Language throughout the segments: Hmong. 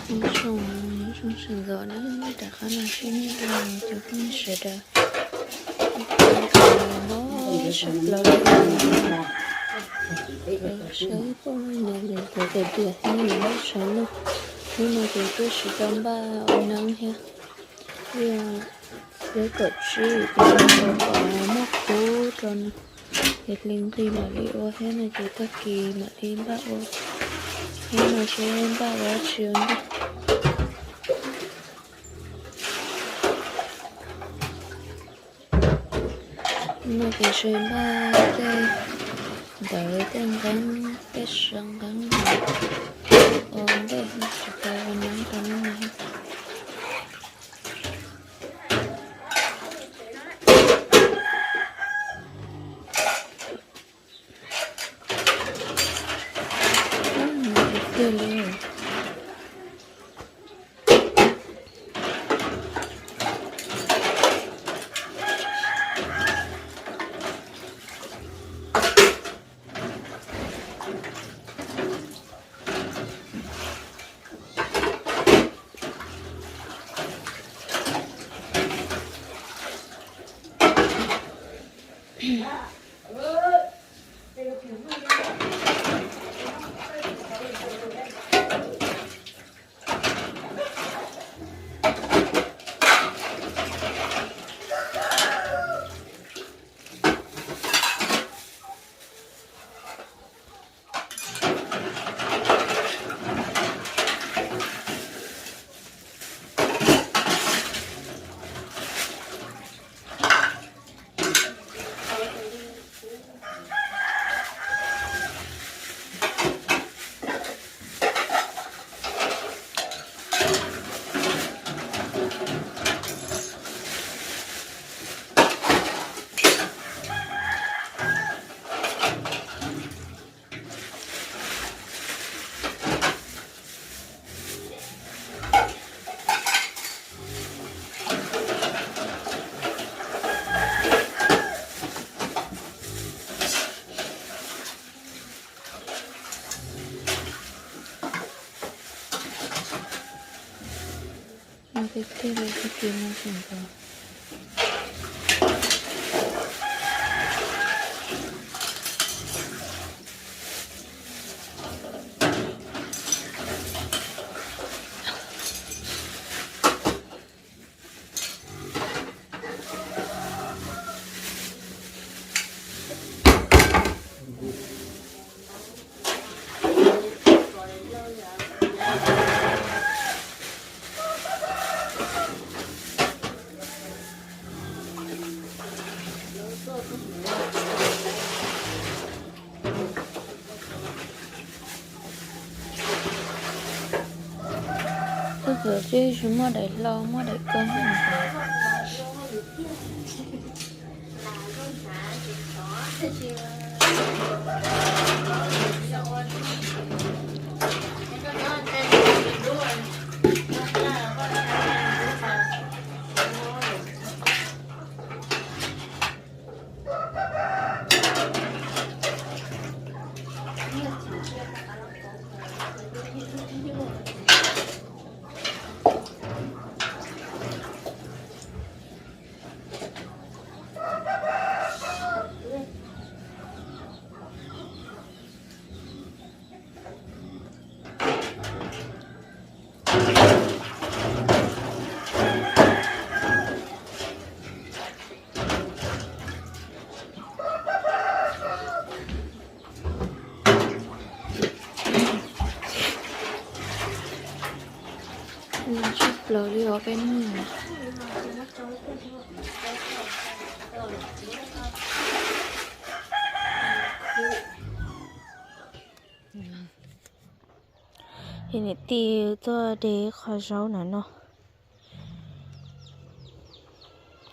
Nyob zoo, nyob zoo sawv ntxov na, rov qab los saib nej dua cov phooj ywg sawv daws. Mob sab plaws li, sawv poj niam ntawd tias thiab nws mob sab no, hnub no ces tuaj tsis tau npaj ua neeb thiab. Ib, ib kaum tsib ces tau kom muaj kub rau no, ces hli nqi mam li ua thiab no ces tag kis mam li npaj ua thiab no seb npaj ua dab tsi ua ntej. No ces seb npaj tej ntawv tej nqeeb tej saw nqeeb ua ntej, tsis tau ua neeb rau hnub no. Tiag li. No tiag tiag li tag kis no tseem tau. Tab sis tsis muaj daim hlau muaj daim koob. Tshaj plaws li os peb neeg. Niam tij tuaj de qho zaub na no.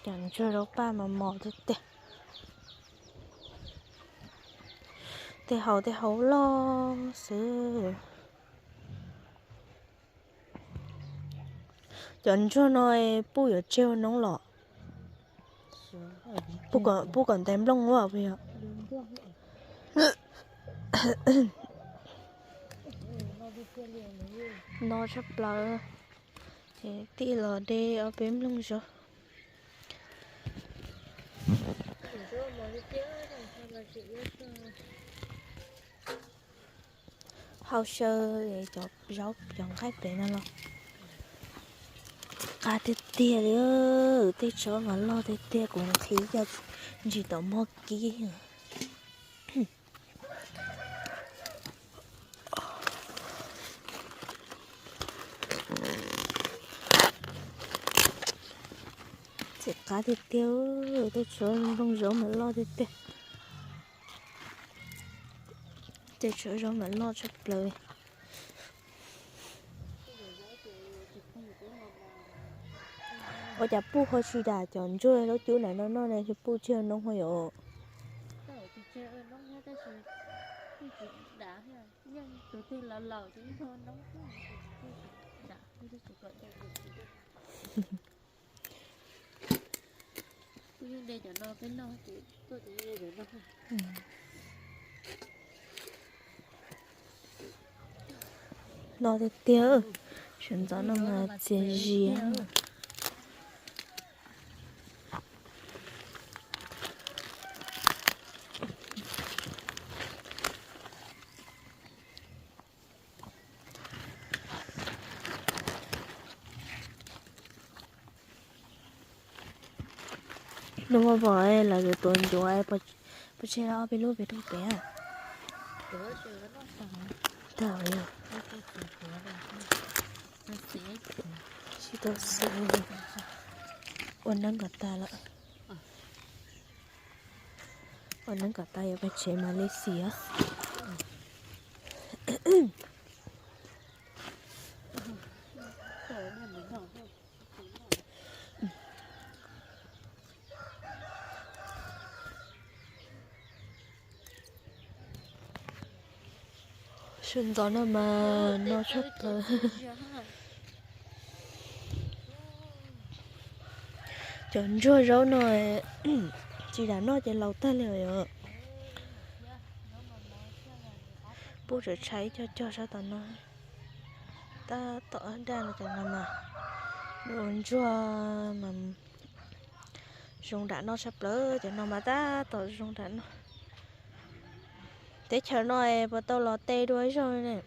Cov ntsuag zaub paj mos mos tiag tiag. Tej hauv tej hauv loj xwb. Cov ntsuag no puj yuav tseg ua noob los? Puj kom ntais nplooj ua puas yog? No tshaj plaws. Ces tij los de ob peb nplooj zaub. Hau saw cov zaub cov nqaij pem no los qab tiag tiag li. Tej tsob mas loj tiag tiag, kuv nqhis cov ntsis tom mog kib. Txiv qab tiag tiag, tej tsob nplooj zaub mas loj tiag tiag. Tej tsob zaub mas loj tshaj plaws. Ua cas puj ho tsis dam cov ntsuag zaub cub ntawm no noj ne, tsis puj tseg noob ho yom? Loj tiag tiag, sawv ntxov no mas txias zias. Nub muaj pom lawv yuav tuav ncuav, pov tseg ob peb lub pem rau pem. Tsis tau xwb, ua neeb kom tas lawm. Ua neeb kom tas yuav pais tsev mam li xim os. Sawv ntxov no mas no tshaj plaws. Cov ntsuag zaub no tsis dam noj ces laus tag li os. Puj tseem tshaib cog cog sab tom no. Tab tom daj no cov no mas, ntsuag mas zoo dam noj tshaj plaws, cov no mas tab tom zoo dam noj. Teb chaws no es puas tau los te dua ib zaug ne?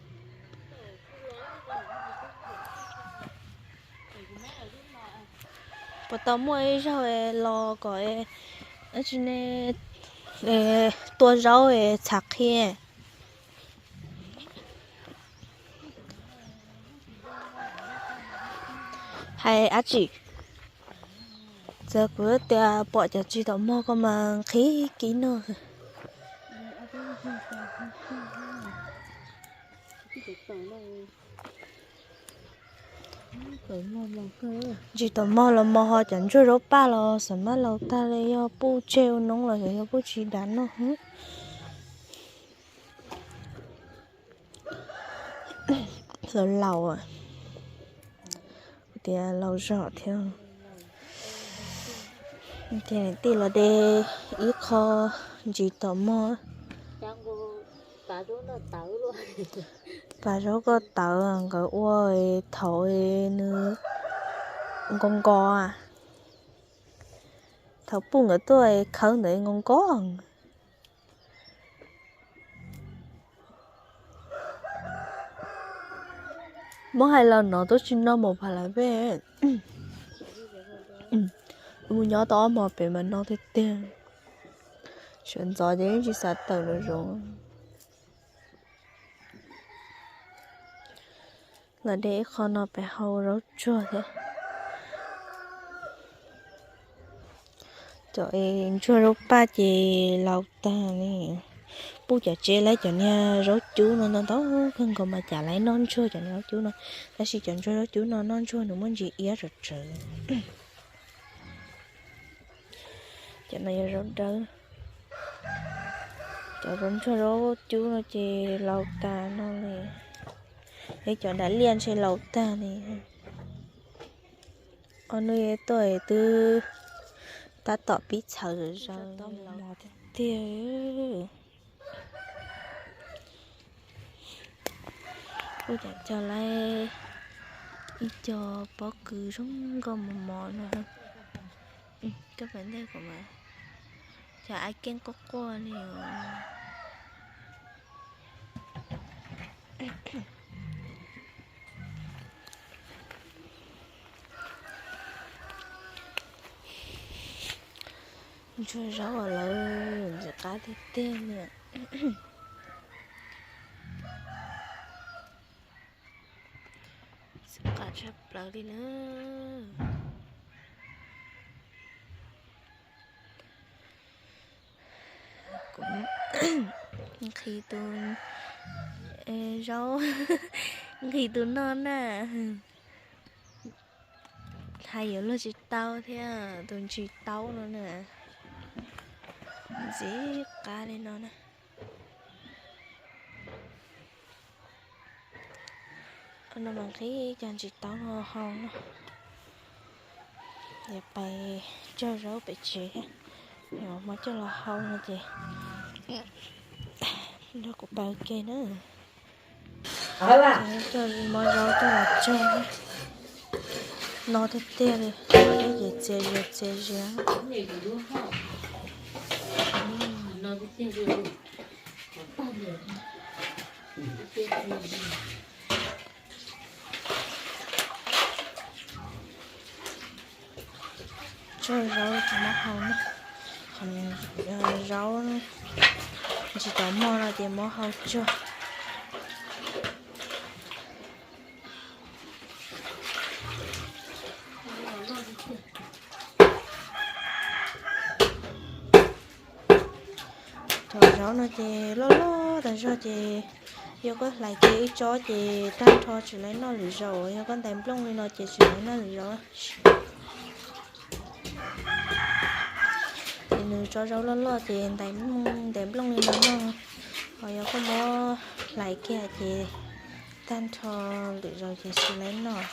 Puas tau muaj ib zaug los kom dab tsi ne, tua zaub txhav qhia. Hais dab tsi? Txawm kuv tias pom cov tsis tau mog ko mas nqhis kib noj. Ntsis tau mog los mog ho cov ntsuag zaub paj los xam mab laus tag li, yog puj tseg ua noob los xyov yog puj tsis dam noj. Laus laus, kuv tias laus zog thiab. Ces tij los de ib qho ntsis tau mog. Pas zaub koj tawv nkawd ua thaum nws nko nko. Thaum puj nkawd tuaj khawb ntawd nko nko. Muab hais los no twb tsis noj mus pha lawm peb. Mus nyob tau ob hmo pem mas no tiag tiag. Sawv ntxov ces yeej tsis xav tawm lawm zoo. Los de ib qho no pem hau zaub tsuag thiab. Cov ntsuag zaub paj ces laus tag ne. Puj cov tsev lawv cov niag zaub cub no ntau ntau kawg nkaus mas cas lawv noj ntsuag cov niag zaub cub no. Tab sis cov ntsuag zaub cub no noj ntsuag nws muaj ntsis iab tsawv tsawv. Cov no yog zaub dawb. Cov zaub ntsuag zaub cub no ces laus tag no li. Es cov dav liaj ntshe laus tag li. Ob hnub tuaj twb tab tom pib txhawv zom zaws tiag tiag. Kuj cov cog lawm ib co pob kws zoo nkauj mos mos no. Koj pem ntej kuv mas cov ai keej quaj quaj li os. Ntsuag zaub lawm ntxim qab tiag tiag li. Ntxim qab tshaj plaws li na. Kuv nqhis tus zaub, nqhis tus noj na. Hais yuav luag tsis tau thiab, tus ntsis taub no na. Ntxim qab li no na. No mas nqhis cov ntsis taub no hau no. Yuav pais cog zaub pem tsev thiab, hmo coj los hau no ces nrog kuv pais ua ke na. Coj hmo zaub coj los cog no tiag tiag li, deb ces txias zias txias zias. Tsuag zaub tsis muab hau na, zaub ntsis taub mog no ces muab hau tsuag. Cov zaub no ces loj loj tas zog ces yog koj hlais kiag ib tsob ces tag nrho tsis laiv noj lwm zaus, yog koj ntais nplooj li no ces tsis laiv noj lwm zaus. Ces nws tsob zaub loj loj ces ntais nplooj li no noj, ho yog koj muab hlais kiag ces tag nrho lwm zaus ces tsis laiv noj.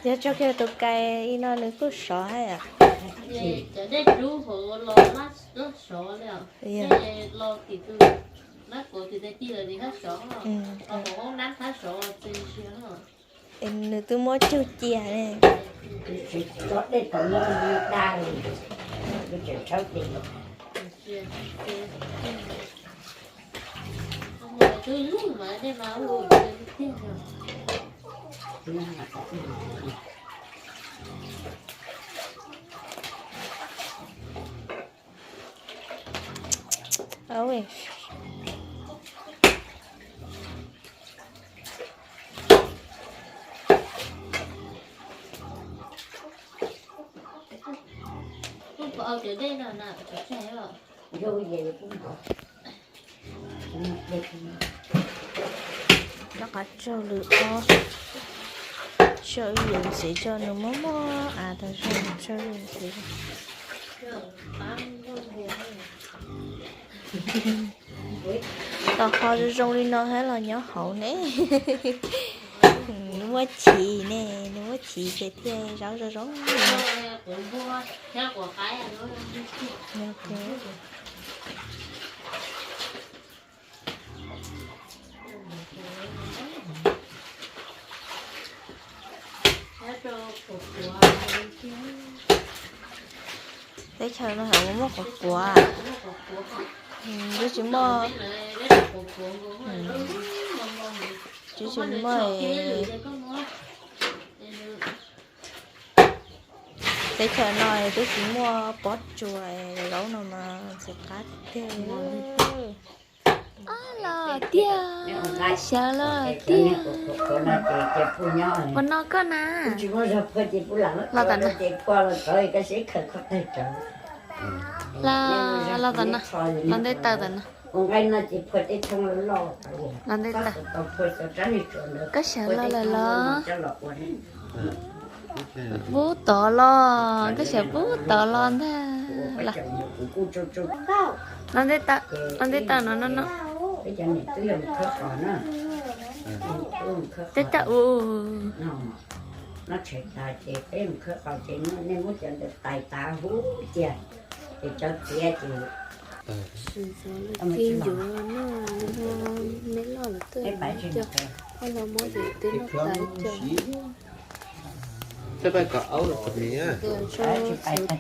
Yog tso kiag tus kais i no nws kuj sov thiab. Nws twb muab cug cia ne. Nyob qhov tsaug lwm ob, tsaug ib yam ntxiv tso, nws mob mob av tas zog, tsaug ib yam ntxiv. Tos qhov zoo zoo li no thiab los nyob hauv ne. Nws muaj chiv ne, nws muaj chiv ces thiaj zaub zoo zoo. Teb chaws no hais muaj quav quav, twb tsis muaj, twb tsis muaj. Teb chaws no twb tsis muaj pob tsuas, zaub no mas ntxim qab tiag. Los tiag, xyaw los tiag. Puas no koj na? Los tam no. Los, los tam no, los ntej taw tam no. Los ntej taw. Koj xyaw los lawm los? Pub tod los, koj xyaw pub tod los ntag. Los ntej taw, los ntej taw no no no. Tab tom ua. No tshem tas ces peb mus khawb qos ces nej muab cov ntawd tais tas huv tiag, ces cov txiav ces txiav ncuav no, me loj lawm twb coj, ob lub muab ces twb noj tas cov.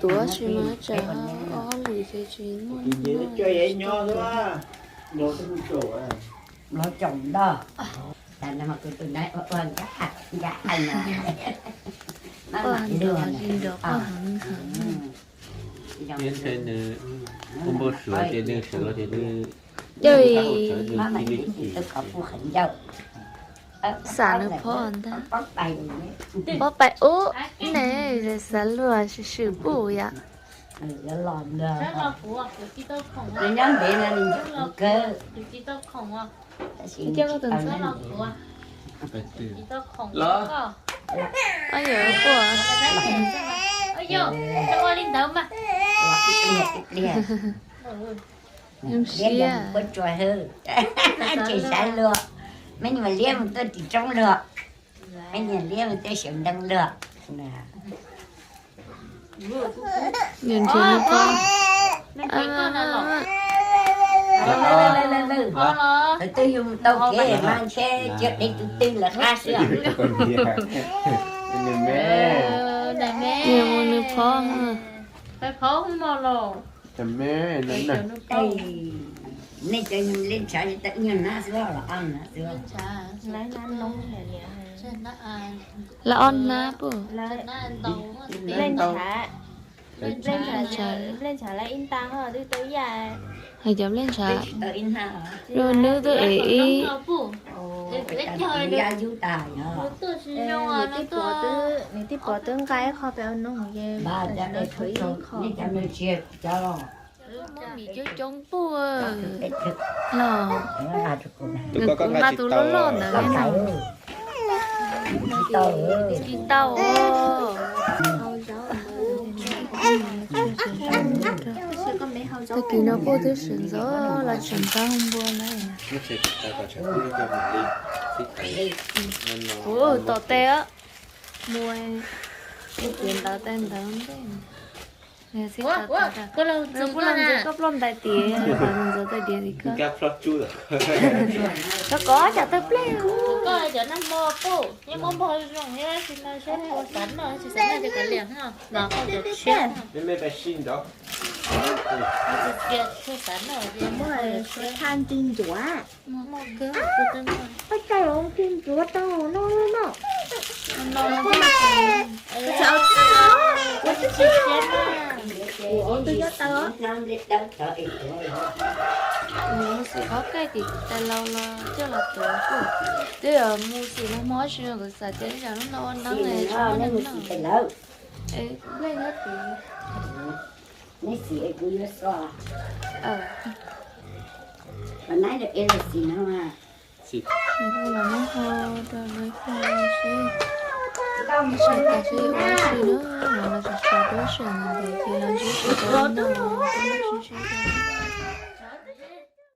Tuav tsis mas tsam ob hlis ces tsis muaj. Los caum ntog. Ua nrov nrov poj heev heev. Ntshai nws ua npau suav ces nws sawv los ces nws, yog li, xav nws phob ntag. Pob pais ub ne, xav luag swm swm puj yom. Nyob ntev no nws ntxim kuv kawg. Los, yog puj, ua li ntawd mas. Zoo siab. Ces sawv luag, me nyuam liab mus tuaj tim roob luag, me nyuam liab mus tuaj xyaw ntees luag. Nws nrhiav nws phob. Lawv twb yug mus tau kev mas ntshe cia dev tus twg lawv qab xwb. Nws mus nws phob. Nej cov yug li ntshav tawm nyuag nab xwb los ob nab xwb. Lawv ob nab puj. Nplej ntshav, nplej ntshav lawv ib nta ho twb tau ib yam. Hais cov nplej ntshav, luag nub twb ev ib. Nws tij pov twb nqa ib qho pem ua noog ces tshuav ib qho. Muab mis coob coob puj los. Nws kuv nqa tus loj loj ntawd ne no. Tsis tau. Tag kis no puj twb sawv ntxov los tseem nqa npua na. Ua tom tes, mus, ib tis ntawd tes ntawd ntej. Puj los ntxuav koj ploj ntais tias, ntxuav tais diav li koj. Koj kov tsam tawg plej. Koj cov nag hmo puj yeej muab npog zoo thiab, tsis no saib puas xav noj, tsis xav noj ces kav liam no, los koj cov tshiab. Tsis xav noj, muab tshuav thaj nti ncuav. Koj coj los nti ncuav tau no no. Ua tsis siab na. Ua tsis siab na. Mus xim qhov kaij tim tais laus los coj los tuav puj. Twb yog mus xim nag hmo tsis yog kuv xav tias ib zaug lub no ua neeb tsis muaj neeg noj. Nplej nyob tid. Neb xim es kuv yuav xo. Nab es xim no. Kuv los muab ho rau lawv xo seb, sawv tas seb yuav ua si na, los los sawv sawv duab sawv ntawd ces los ntsib sawv daws no, ntsib sawv daws.